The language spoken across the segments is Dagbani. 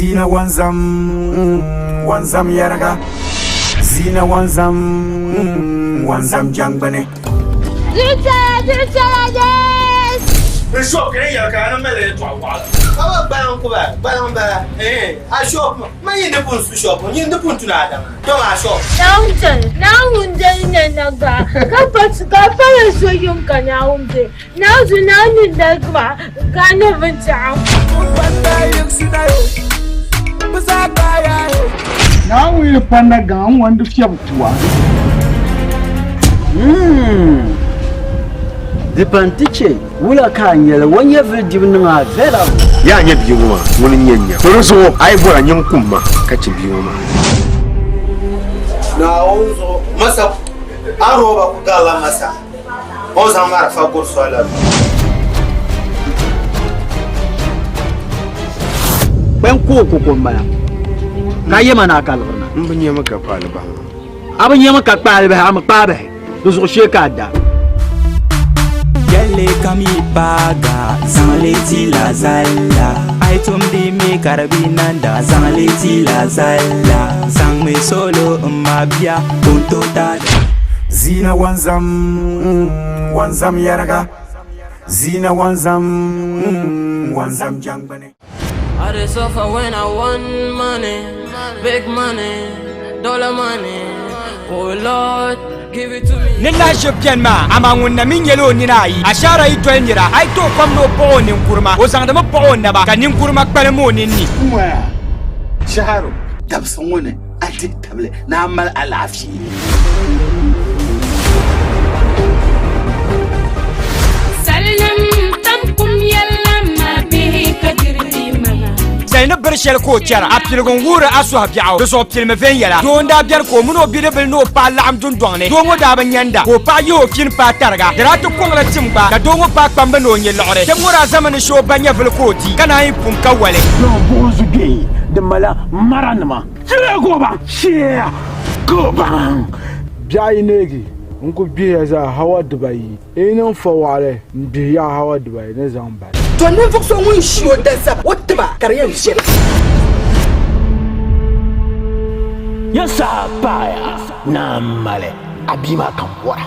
Zina wanzam, wanzam yɛriga. Zina wanzam, wanzam jɛngbuni. Zuɣuchɛla, zuɣuchɛla, yes! N shop ka yɛli ka a ni mali yɛltɔɣa waɣila. Ka ba gbaliŋ ku ba, gbaliŋ bala, eeh, a shop, man yi ni pun su shop, nyin di pun tuna Adama, tom a shop. Naawuni chani, Naawuni dali na nagaa, ka pa ka pala so yuŋ ka Naawuni be. Naawuni Naawuni darigi ma ka a niŋ binshɛɣu. Naawuni yi pa nagaŋ n wan di fiɛbi tua. Di pan ti chɛ wula ka a nyɛli o nyɛvili dibu niŋ a viɛla. Yaa nyɛ bia ŋɔ maa, ŋuni n-nyɛ n nya. To di zuɣu a yi bɔra nyin kum ma ka chɛ bia ŋɔ maa. Naawuni zuɣu masa a rooba ku garila masa. O zaŋ marafa guri sol la zuɣu. Kpɛn ku o koko m-bala, ka yɛma ni a kaligiri na. M bi nyami ka kpaali bahi maa. A bi nyami ka kpaali bahi, a mi kpaai bahi, di zuɣu shee ka a da. Yɛlli kam yi paaga, zaŋ li ti la zalla. A yi tumdi mi ka di bi nanda, zaŋ li ti la zalla. Zaŋmi solo m-ma bia, ka o ni tooi taada. Zina wanzam, wanzam yɛriga. Zina wanzam, wanzam jɛngbuni. I dey suffer when I want money, big money, dollar money. Oh Lord, give it to me. Ni lahiʒib beni maa, amaa ŋun na mi nyɛla o nina ayi. Ashaara yi doli nira, a yi tooi kom ni o paɣ o ninkurima, o zaŋdimi paɣ o naba, ka ninkurima kpalim o ninni. N-ŋɔya shɛhiro dabisi ŋɔ ni a dihi tabili ni a mali alaafee. Salinim tam kum yɛla maa bihi ka diri bɛ maŋa. Zali ni biri shɛli ka o chɛra, a piligi n-wuhiri a suhu biɛɣu, di zuɣu pilimi viɛnyɛla. Doo n-daa beni ka o mini o bidibila ni o paɣa laɣim dundɔŋ ni. Doo ŋɔ daa bi nyanda, ka o paɣa yihi o pini paai tariga. Di daa ti kɔŋla tim gba, ka doo ŋɔ paai kpamba ni o nyɛ liɣiri. Tim ŋɔ daa zami ni shee o ba nyɛvili ka o di, ka naan yi pum ka wali. Kpɛŋɔ buɣim zugbɛi din malila maranima. Biɛɣu yi neegi n-ku gbihiya zaa hawa dibayi, yi yi niŋ fɔwaɣili n-gbihi yaɣi hawa dibayi ni zaŋ bali. To ninvuɣ so ŋun ʒi o dazaba o tiba ka di yɛn viɛla. Ya saha paaya ni a mali a bia maa ka m bɔra.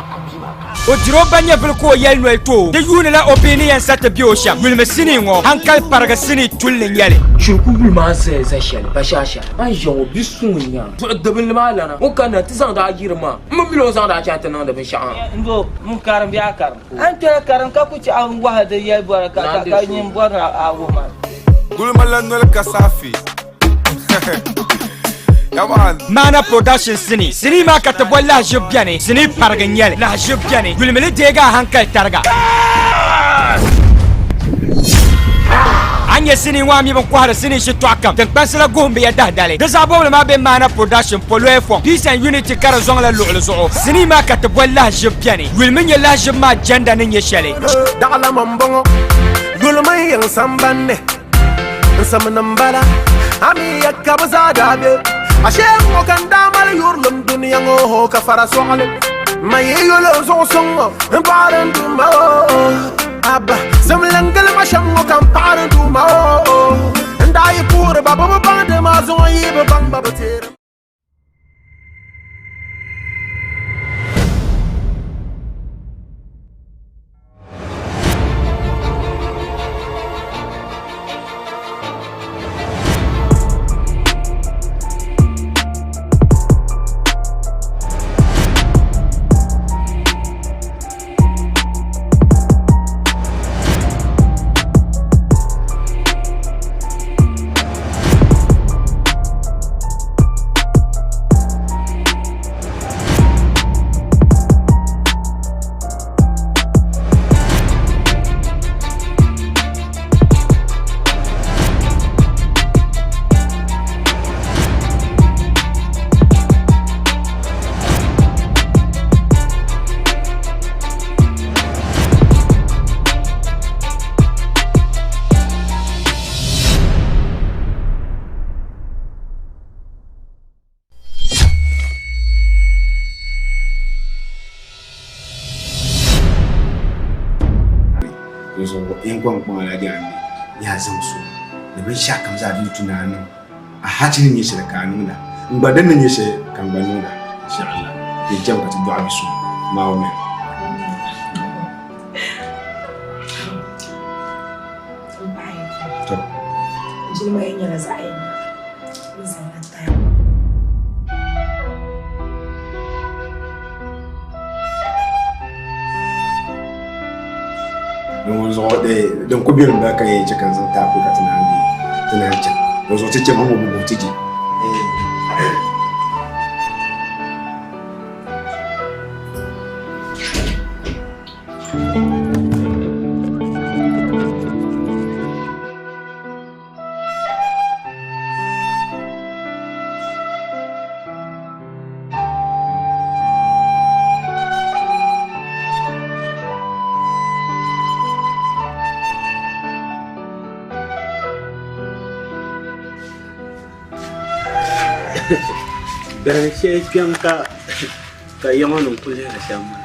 O diri o ba nyɛvili ka o yɛli noli ti o, di yuunila o bihi ni yɛn sa ti be o shɛm. Yulimi sinii ŋɔ, hankali parigi sinii tulli n-nyɛ li. Shiri ku yuli maa zaya za shɛli bashaasha. A ni ʒiya ŋɔ bi suŋ n-nya. Duɣu dibinli maa lana, o kanna nti zaŋdi a yiri maa. M bi mi ni o zaŋdi a chaŋ ti niŋdi binshɛɣu. N do, ŋun karim bee a karim? A ni kpɛla karim ka ku chɛ a wahi di yɛli bɔra ka nyin bɔri ni a wuhi ma. Gulima la noli ka saafi. Maana Production sinii. Sinii maa ka ti boli lahiʒibu beni, sinii parigi n-nyɛ li. Lahiʒibu beni, yulimi li deegi a hankali tariga. A ni nya sinii ŋɔ a mi bɛn kɔhiri sinii shitɔɣu kam, tiŋkpansi la guhim bi ya dahidali. Di zaɣ bɔbili maa be Maana Production poloya fɔŋ, Peace and Unity ka di zɔŋ la luɣili zuɣu. Sinii maa ka ti boli lahiʒibu beni, yulimi nyɛ lahiʒibu maa jɛnda ni nyɛ shɛli. Daɣilama m-bɔŋɔ, yulimi yiŋ sambani ni. N samni m-bala, a mi ya ka bɛ zaa daa be. Ashee ŋ-ŋɔ ka n daa mali yurilim dunia ŋɔ ka fara sɔɣili. Ma yi yuli n zuɣu suŋ ŋɔ, m paɣiri n Duuma oo. Abba, zimli n-gili ma shɛm ŋɔ ka m paɣiri n Duuma oo. N daa yi puhiri ba, bɛ bi baŋdi ma, zuŋɔ yi bi baŋ ba, bɛ teeri. Dinzuɣu n kɔŋ kpaŋa la di a ni ni a zaŋ so ni binshɛɣukam zaa din tu ni a niŋ. A hachi ni nyɛ shɛli ka a niŋda, n gba din ni nyɛ shɛli ka n gba niŋda. Insha Allah, di chɛmi ka ti dɔɣi bi suŋ. Naawuni. To. Jilima yi nyɛla zaɣ yini ni zaŋ a taai. Din zuɣu din ku beni m-bala ka yɛn chɛ ka n zaŋ taapui ka ti naan deei ti naan chɛ. Din zuɣu ti chɛmi a ni ŋɔ bi ti je. Dahin shɛli kpɛm ka ka ya ŋɔ nim ku lihiri shɛm maa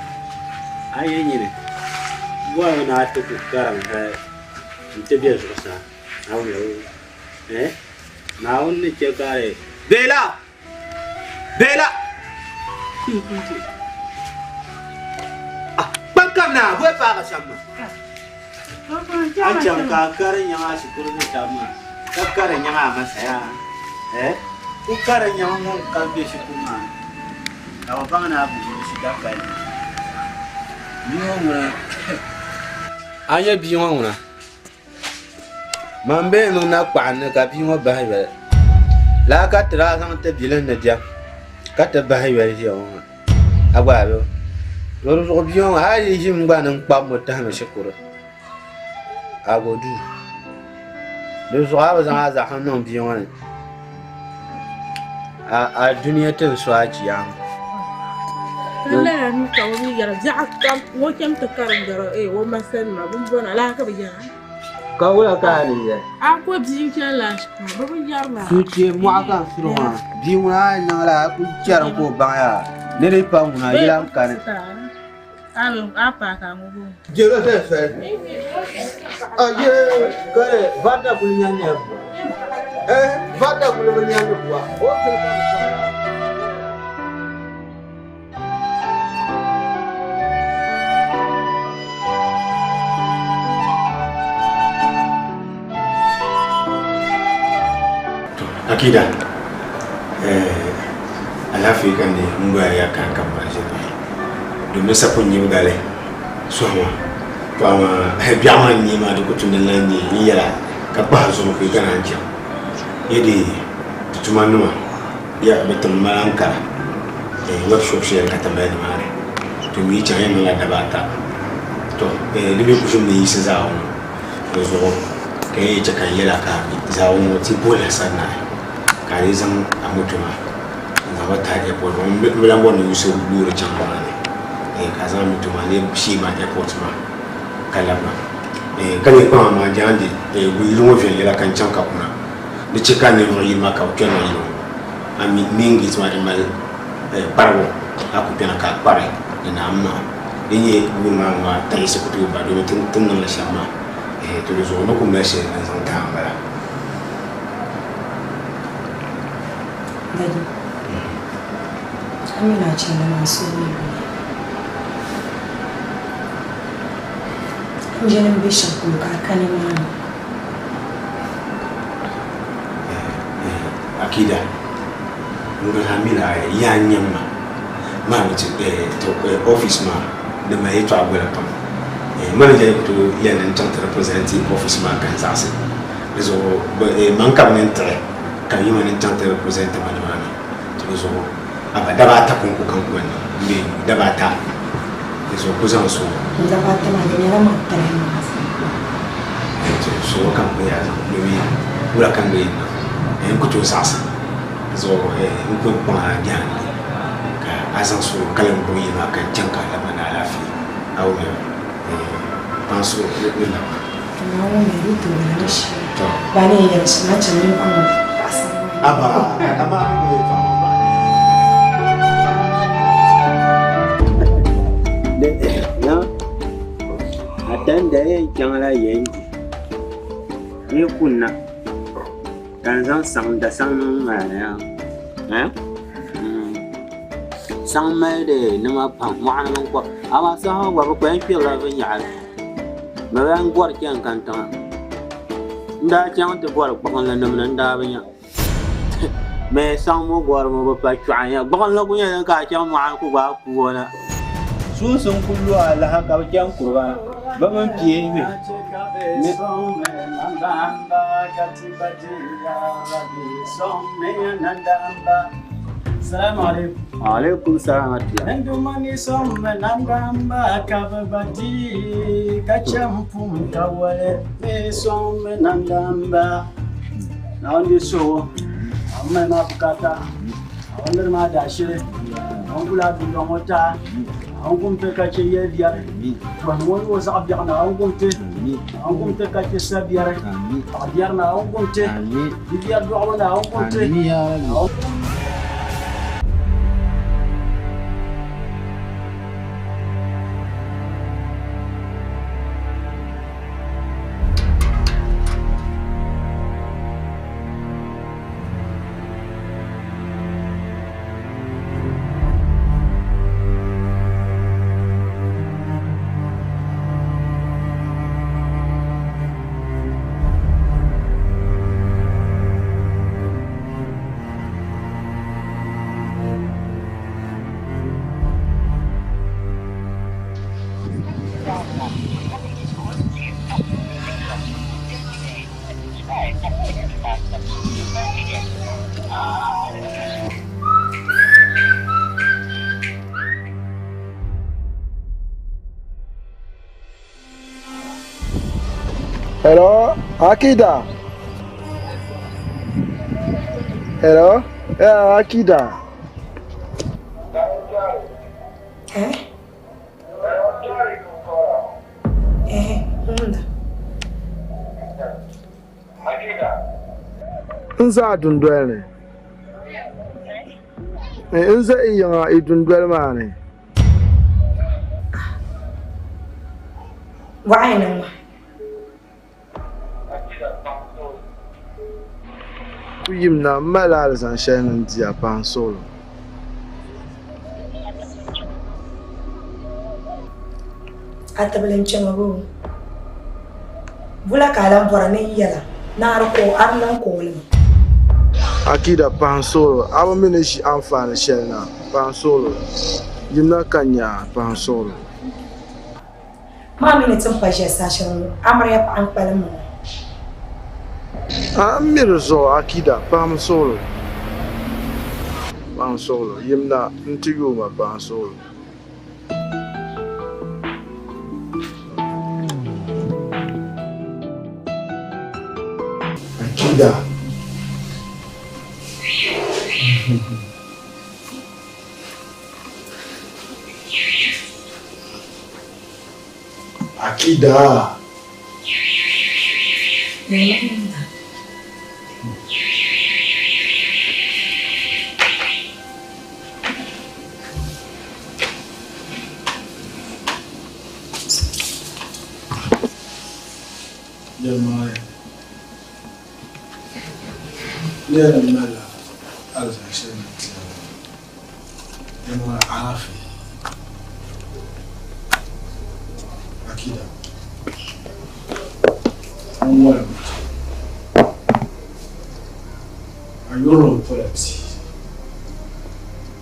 a yi nyini bɔrimi ni a ti ku karim hali n ti bɛ zuɣusaa Naawuni ni chɛ ka Bela! Bela! Kpam kam na bɔi paagi shɛm maa. A chaŋ ka a kari nyaŋ a shikuru ni taba maa ka kari nyaŋ a masaya ku kari nyaŋ ŋun kam be shikuru maa ni ka bɛ baŋ ni a bi zoosi dapali ni. Bia ŋɔ ŋuna a nya bia ŋɔ ŋuna Man bee niŋ na kpaɣi ni ka bia ŋɔ bahi yoli. Laa ka ti daa zaŋ ti bilim ni diɛm ka ti bahi yoli ʒiya ŋɔ maa. A gba a be o di zuɣu bia ŋɔ hali yi ʒimi gba ni n-kpabi o tahimi shikuru a go duu. Di zuɣu a bi zaŋ a zahim niŋ bia ŋɔ ni a dunia ti n so a chiyaama. Ka lala mi ka o mi yɛra biɛɣu kam ŋɔ cham ti karimdira o ma sani maa bin bɔna laa ka bi yɛra. Ka wula ka a ni yɛli? A ko bia n-chani laa shikuru bɛ bi yɛri laa. Suchee mɔɣu ka n suri ŋɔ bia ŋuna a yi niŋ laa a ku chɛrimi ka o baŋ yaa ni di pa ŋuna yila n-kani. A paai ka a ŋubi o. Jelo soli soli. Aye kare varda kuli nyani ya bua. Eh varda kuli bi nyani bua. O kuli ka bi Akida eh alaafee ka ni n goya ya ka ka ba ʒiri domin sapun nyibgali sɔhima to amaa biɛɣu maa n-nyɛ maa di ku tumdi n-lahi nyɛ n yɛla ka kpahi zuɣu kuli ka naan chaŋ ya di ti tuma nima ya bɛ tim ma Ankara workshop shɛli ka ti mali nimaani to mi yi chaŋ yɛn niŋla daba ata to di mi ku ʒimi ni yiɣisi zaawuni di zuɣu ka yɛn chɛ ka n yɛla ka zaawuni ŋɔ ti puhila sannahi ka a lee zaŋ a moto maa n-zaŋ ba tahi airport maa m bi lahi bɔri ni yuusi loori chaŋ nimaani ka a zaŋ moto maa lee shee ma airport maa ka labina ka lee kpaŋ maa jaandi yili ŋɔ viɛnyɛla ka n chaŋ ka kuna di chɛ ka ninvuɣ yini maa ka bɛ kpɛrina yili ŋɔ a mi main gate maa di mali kparibu a ku kpɛna ka a kpari di naam maa di nyɛ loori maa ŋɔ taɣisi ku tooi ba domi ti ni niŋli shɛm maa to di zuɣu ni ku mali shɛli n zaŋ taai m-bala. Daddy, a mi ni a chandi maa so mi bi nya. N je ni m be shɛli polo ka a ka nimaani. Akida, n gba zaa mi la yaa n-nyɛ ma maa mi ti office maa di mali yɛltɔɣa gbala pam. Manager yi ku tooi yɛli ni n chaŋ ti represent office maa ka n zaɣisi. Di zuɣu man ka bɛ ni tiɣi ka bɛ yima ni n chaŋ ti represent ba nimaani. To di zuɣu aba daba ata kɔŋko ka n ku yɛn niŋ m-be daba ata di zuɣu ku zaŋ suŋ. Daba ata maa di nyɛla man tali maa zaa. To suŋɔ ka n ku yaa zaŋ domi wula ka n gba yɛn niŋ n ku tooi zaɣisi di zuɣu n ku kpaŋ a biɛhindi ka a zaŋ suŋɔ ka lan gbubi yili maa ka n chaŋ ka a labina ni alaafee a wumya kpaŋ suŋɔ ni labina. Naawuni di tooi la ni shee. Ba ni yɛn yɛli shɛm a chɛ ni baŋ paɣasara maa. Aba, amaa a ni yɛn tɔɣi maa. A tanda yɛn chaŋla Yendi yi kunna. Ka n zaŋ saŋ da saŋ niŋ maa ni eh? Saŋ mali di nima pam mɔɣuni mini kom amaa saŋ ŋɔ gba bɛ kpɛm kpirila viɛnyɛliŋga bɛ lahi gɔri chani kantiŋa n daa chaŋ ti bɔri gbuɣinli nimdi n daa bi nya Mɛ saŋ ŋɔ gɔribu bi pa kpiɔɣu nya gbuɣinli ku nyɛla ka a chaŋ mɔɣuni ku gbaai kuo na. Suunsi n-ku lu a lahi ka bɛ chaŋ kuri ba na bɛ mini piɛhi bihi ni. Alaikum salam atiya. Naawuni di suhu a mali maa bukaata a niri maa daashili a guli a dundɔŋ ŋɔ taha a gum ti ka chɛ yɛli biɛri tɔhi ŋɔ ni o zaɣ biɛɣu Naawuni gum ti a gum ti ka chɛ sa biɛri paɣa biɛri Naawuni gum ti bi biɛri dɔɣibu Naawuni gum ti. Hello, Akida. Hello, yeah, Akida. Eh? Eh, ŋunda. N za a dundoli ni. Eh, n za i yiŋa i dundoli maa ni. Waɣa ni ŋɔ. Ku yim na m malila alizan shɛli ni n di a pahi n suɣulo. A tibili n-chɛ ma boo? Bula ka a lan bɔra ni n yɛl a ni a di ku o, a di lan ku o li ma? Akida pahi n suɣulo, a bi mi ni ʒi anfaani shɛli na, pahi n suɣulo. Yimna ka n nya a, pahi n suɣulo. Maa mi ni ti ni pa ʒiya saha shɛli ŋɔ, amiliya paɣa n-kpalim ma ŋɔ. A n mi di zuɣu, Akida, paɣim suɣulo. Paɣim suɣulo, yimna nti yooi ma paɣim suɣulo. Akida. Akida. Yɛlimaŋli, n yɛn malila alizani shɛli ni ti a ŋɔ. Yɛlimaŋli alaafee. Akida. N wɔlimi ti a yurilim pola tia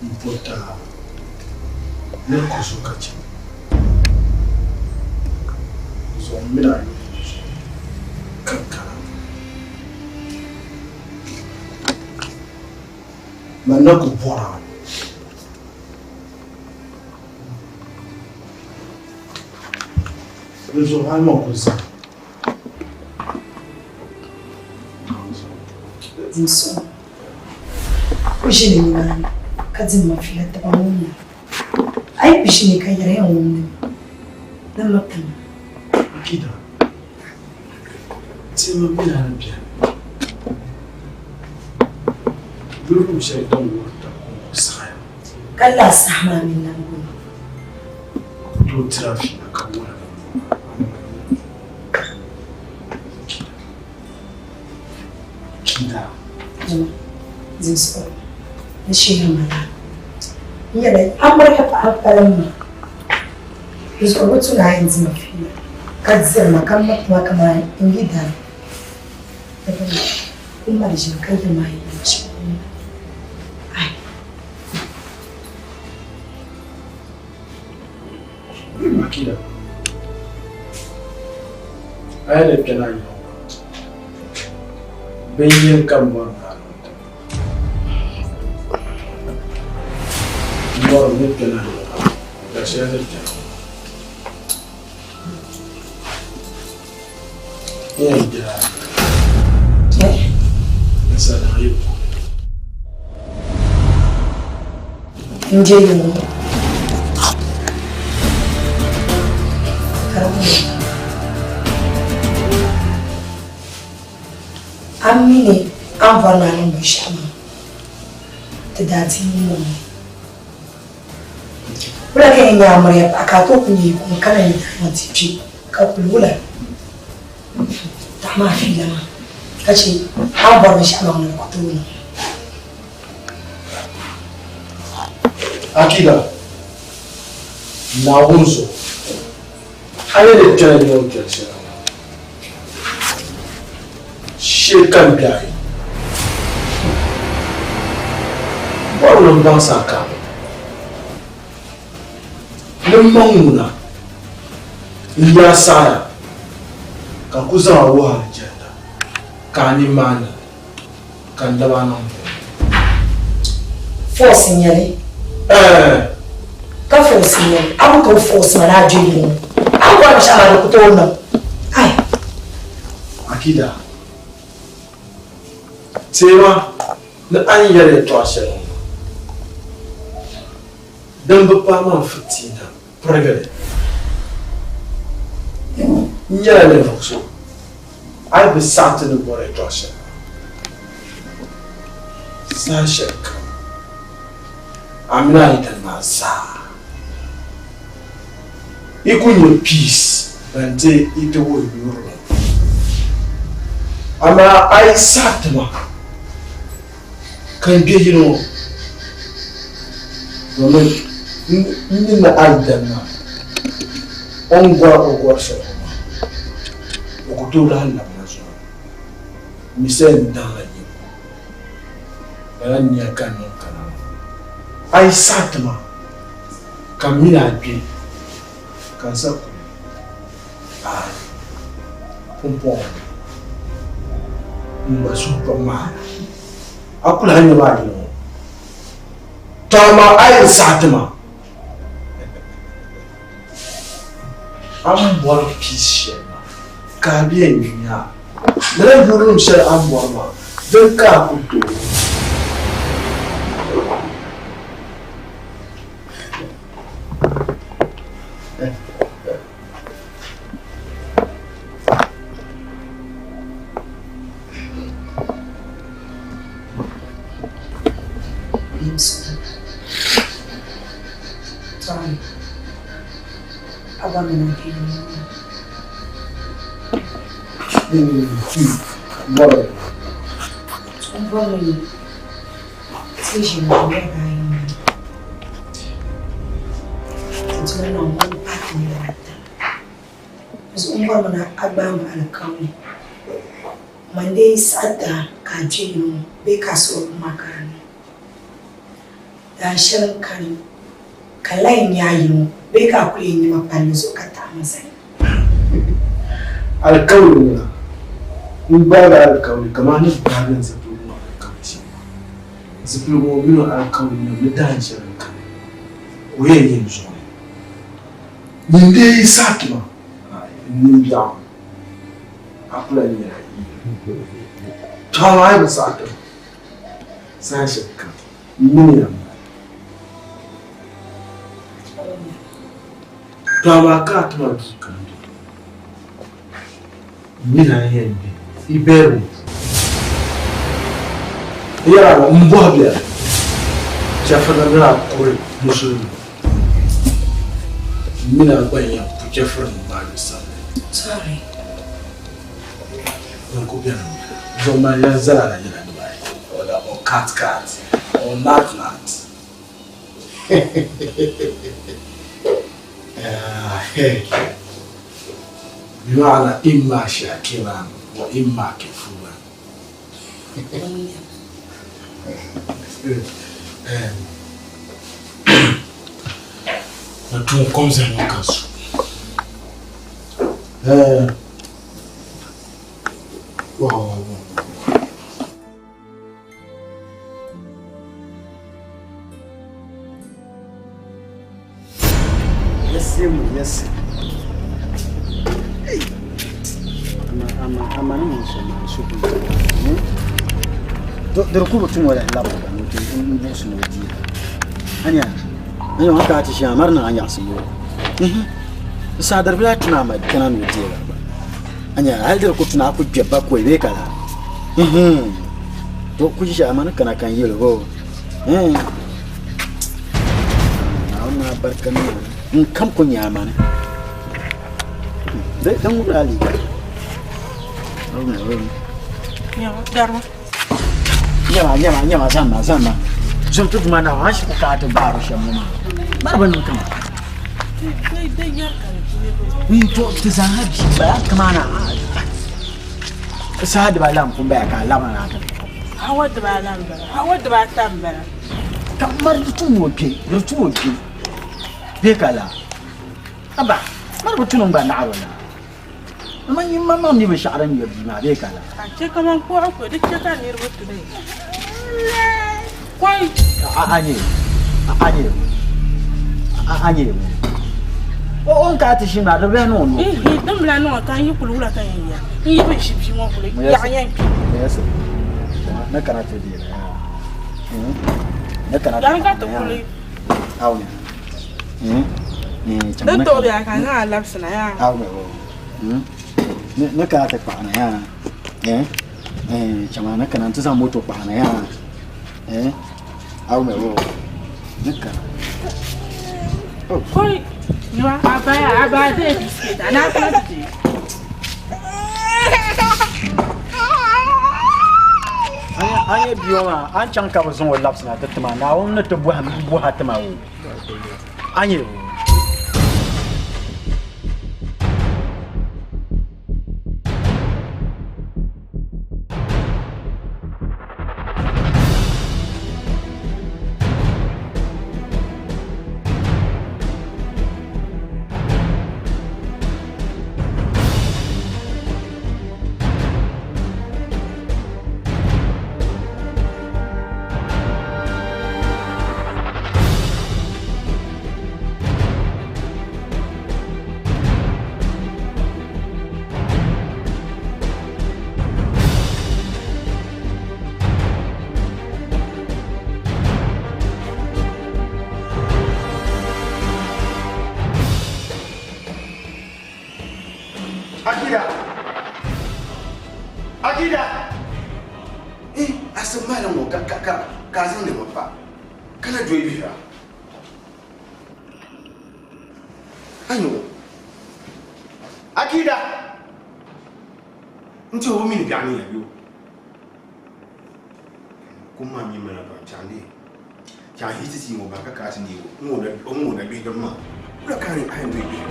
m-po taa ni ku so ka chɛ di zuɣu m mini a yurilim zuɣu ka n kana. Man na ku bɔr a. Di zuɣu hal man ku zani. Dinzuɣu o ʒini nimaani ka di ma fiila tiba ŋun na. A yi bi ʒini ka yɛra yɛn wumdi mi, ni ma timi. Akida, Ti mi a ni beni. Yurilim shɛli din wuhiri taba kɔŋko saɣiya. Ka lala saha maa mi lan bɔŋɔ. A ku tooi tiri a fiila ka wara a ni mali yɛla. Akida. Akida. Jama, zinsuɣu ni shihiri ma laa. N yɛli amiriya paɣa palim ma. Di zuɣu bi tu ni a yɛn di ma fiila ka diri ma ka miriti ma kamani n yi dari. Di bi niŋ n mali ʒini ka yɛli ma a yi yɛli shɛm n niŋ. Ai. Akida. A yi ni kpɛna yiŋ maa, bin yini ka m bɔri ni a niŋ ti ma. M bɔri ni kpɛna yiŋ maa, ka shɛli ni kpɛna ŋɔ. N yɛn gbɛla a noli. N sa niŋ yi puuni. N je yiŋ ŋɔ. Ka di wuhi a mi ni a ni bɔri ni a niŋ binshɛɣu maa, ti daa ti yi ŋɔ ni. Wula ka yɛn nyɛ a miriya paɣa ka a tooi ku nyɛ yi kum ka na yi daa ŋɔ ti kpi ka kuli wula taɣi maa fiila maa ka chɛ a ni bɔri binshɛɣu maa ŋuni di ku tooi niŋ. Akida, Naawuni zuɣu, a ni di kpɛna nyɛ o kpɛri shɛli maa, shee ka m biɛhi bɔri ni m baŋsi a kabu ni m maŋ ŋuna n-yaa saɣiya ka n ku zaŋ a wuhi alijanna ka a nini maa niŋ. ka n lab a niŋ bɛ. Force n nyɛli. Ka force n nyɛli. A ku tooi force ma ni a doli ŋɔ. A ni bɔri binshɛɣu maa di ku tooi niŋ. Ai. Akida, teema ni a ni yɛli yɛtɔɣa shɛli ŋɔ maa, din bi paai ma n-fitiina pirigili. N nyɛla ninvuɣ so a yi bi saɣi ti ni bɔri yɛtɔɣ shɛli maa saha shɛlikam, a mini a yidana maa zaa yi ku nya peace ban ti yi ti wuhi yurilim. Amaa a yi saɣi ti ma ka n gbe yili ŋɔ domin n mi ni a yidana maa o ni gɔri o gɔri shɛli ŋɔ maa o ku tooi lahi labina zuɣu n mi sa yɛn daŋla yibu lala nia ka n niŋ kana maa a yi saɣi ti ma ka m mini a gbe ka n sa kuli aai pumpɔŋɔ n gba suhu pam maaya a ku lahi nya ma a yili ŋɔ tɔ amaa a yi saɣi ti ma a ni bɔri piisi shɛli maa ka a bɛ yɛn nya lala yurilim shɛli a ni bɔri maa din ka a ku tooi. Sorry. A gba mini n Bɔri. N bɔri ni ti ʒini n niriba ayi ŋɔ ti doli niŋ ŋun pahi niriba ata. Zuɣu n bɔrimi ni a gbaai ma alikauli. Man dee saɣi ti a ka a kpe yino ŋɔ bee ka a suhuri ma ka di niŋ. Daan shɛli n-kani ka lahi nyɛ a yino bee ka a kuli yɛn nya ma palli zuɣu ka taɣi ma zali. Alikauli ŋuna, n gbaagi a alikauli kamani ni gbaagi n zipiligu ŋɔ alikauli shɛm maa. Zipiligu ŋɔ mini o alikauli nim ni daan shɛli n-kani ka o yɛn yi n zuɣu ni. Nyin dee yi saɣi ti ma, n nimbiɛɣu a ku lahi nyɛla yi. Tɔ amaa a yi bi saɣi ti ma, saha shɛli kam m mini ya m-bala. Tɔ amaa ka a ti ma duu ka m be, m mini a n-yɛn be yi bedroom puuni. N yɛr a mi, m bɔhi biɛla, chɛfirinim ni a kuri musulinima. M mini a gba n-yɛn ku chɛfirinim maa yo samli. Sorry. Din ku beni m-bala. Zuɣu mali yan zala la nyɛla dibaayi, or cat cat or nat nat. Bimaana imma shakiran wa imma kafuran. Na tuun kom zali ŋɔ ka su. Wow. Yɛsi mu yɛsi. Ama ama ama ni ŋun so maa suhu di ku bi tum o lahi labi ba ni n buɣusi ni o deei anya anya ŋun ka ti shɛŋa mari niŋ a nyaɣasim o n saha dari bi lahi tuna ama kana ni o deei la gba anya hali di ku tuna a ku kpɛ ba koi bee kala to ku ʒi ama ni kana ka n yɛli o Naawuni maa barika niŋ n kam ku nyɛ amani din ŋubila liiga nyɛma nyɛma nyɛma zanma zanma zom ti duma na a shi ku ka ti gbaari shɛm ŋɔ maa mari bi niŋ kama n to ti zaaha bia bala kamana saha dibaa la n pun baya ka a labina na ti Hawa dibaala m-bala hawa dibaata m-bala Ka mari di tum o kpe di tum o kpe bee ka la aba mari bi tuni gba naɣiri o la ma yi ma ma mi bi shɛɣu din nyɛ bia maa bee ka la. A chɛ ka man kpuɣi ko di chɛ ka niriba tuni kɔi. A a nyɛ a a nyɛ a a nyɛ o o ni ka ti ʒini maa di bi lahi niŋ o nuu. Ihi din bi lahi niŋ o ka n yi kuli wula ka yɛn ya n yi bi ʒi bia ŋɔ kuli yaɣi yɛn kpi. Ne kana ti deei ne kana Dan ka ti kuli. Aw ne. Di tooi biɛla ka zaŋ a labisina yaa. Aw ne o. Ne kana ti kpaɣina yaa. Chama ne kana ti zaŋ moto kpaɣina yaa. Aw ne o. Ne kana. Koi, nyɔa a baya a baya dee biskit a naa kana ti dee. A nyɛ bia ŋɔ maa a ni chaŋ ka bɛ zaŋ o labisina ti ti ma Naawuni ni ti bɔhi a ti ma o a nyɛ o. Akida! Akida! Eh, asin malam ŋɔ ka ka ka ka a zaŋ nɛma pa ka na doli bihira. A nyɛ o. Akida! N ti o mini biɛɣu ni ya yo. Kum maa mi mana pam chaŋ di chaŋ yi ti ti ŋɔ ba ka ka ti neego n ŋɔ na bihi diri maa wula ka a ni a yɛn doli bihi.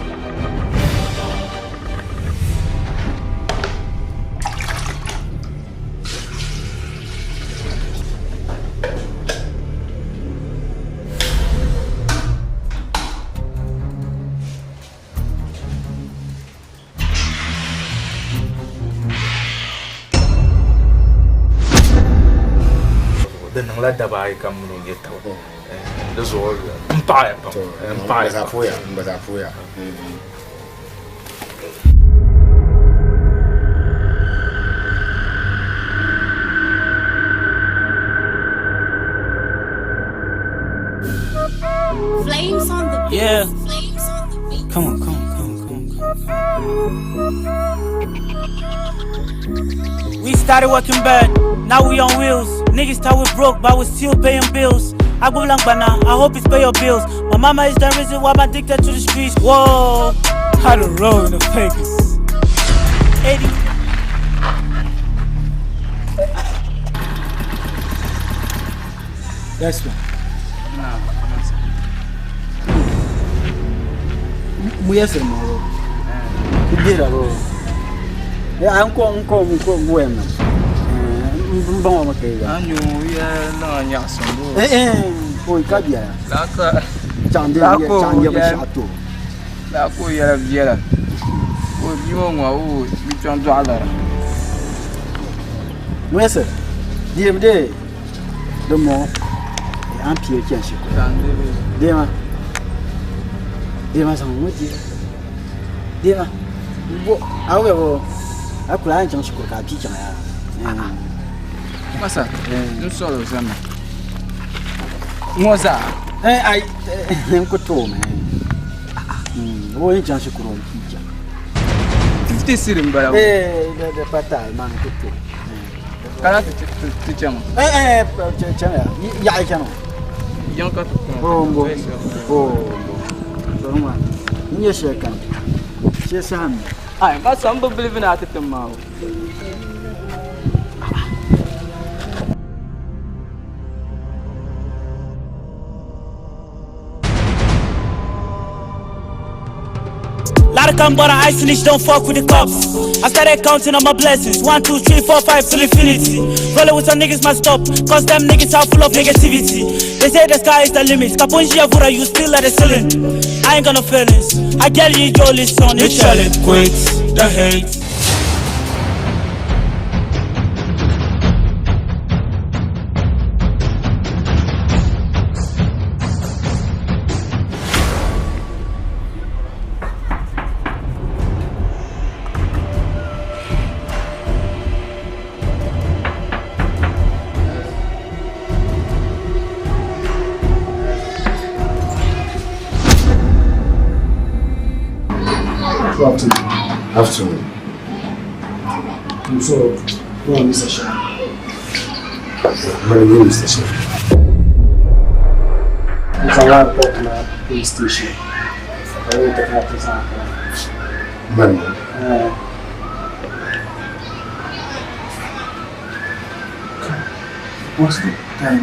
Di niŋla daba ayi ka m mini o nyɛ taba. Di zuɣu m paɣiya pam. M paɣiya pam. M gba zaa pooya. Flames on the beat. Yeah. Flames on the beat. Come on, come on, come on, come on, come on. We started working bad, now we on wheels. Niggas thought we broke, but we still paying bills. I go long now, I hope it's pay your bills. My mama is the reason why I'm addicted to the streets. Whoa, how to roll in the papers. 80. Yes, ma'am. Muyesir mo. Bidira bo. Ya an ko n ko n ko n na. N bɔŋɔ ma kai ga. Anyo ya na nyaɣasim bo. Eh eh, oi ka biya. Laka. Chaŋ de chaŋ ye binshaɣu to. Laa ka o yɛla viɛla o bia ŋɔ ŋɔ o bi kpɛŋ dɔɣi lara. Muyesir, diyem de din bɔŋɔ an pii chani shikuru. Deema deema zaŋ ŋɔ di deema bo a wuya bo a kuli a yɛn chaŋ shikuru ka a pii chaŋ yaa. Masa n sɔrɔ zami ŋɔ zaa. Eh ai n ku tooi mi. O yɛn chaŋ shikuru o pii chaŋ. 50 cedi n bala. Eh da pa taai man ku tooi. Kana ti ti chaŋ. Eh eh chaŋ ya yaɣi chani o. Yiŋ ka ti kɔŋ. Oh mbo oh mbo sɔrɔ maa n nyɛ shɛli kam shɛ saha mi. Ai masa n bi believe ni a ti tim maa o. Lot of come, but I snitch, don't fuck with the cops. I started counting on my blessings. 1, 2, 3, 4, 5 till infinity. Rolling with some niggas must stop, cause them niggas are full of negativity. They say the sky is the limit. Kapunji Avura, you still at the ceiling. I ain't got no feelings. I get you, your listen, They tell it quit the hate. Good afternoon. Afternoon. I'm sorry. No, Mr. Shah. My name is Mr. Shah. It's a lot of popular police station. I want to have this Man. What's the time?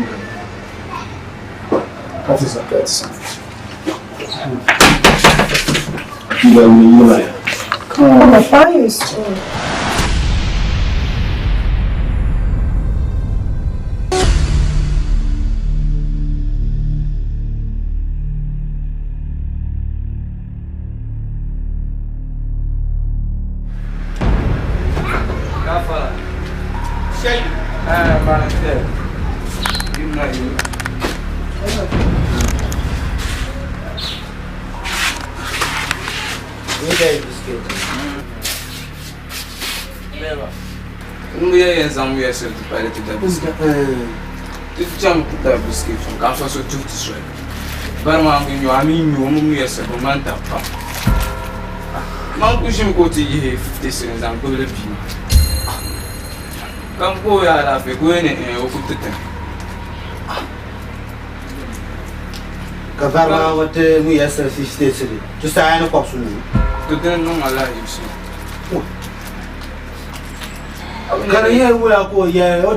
What is that? Come on, fire is strong. Gafara. Shey. Eh, bana te. Yimna yi. N ya yɛn zaŋ ya siri ti pali ti da biskit. Ti chaŋ ti da biskit ka fa so tuhi ti soli. Bari maa n nyo a mi nyo mi mu ya siri bi ŋmani tab pam. Man ku ʒimi ka o ti yihi 50 cedi n zaŋ gbubili bia maa. Ka n ku o ya alaafee ka o yɛn ni o ku ti tini. Ka vari maa ŋɔ ti mu ya siri 50 cedi ti saaya ni kɔbisi nuu. To dini niŋ alahichi. Ka di nyɛ wula ka o yɛli o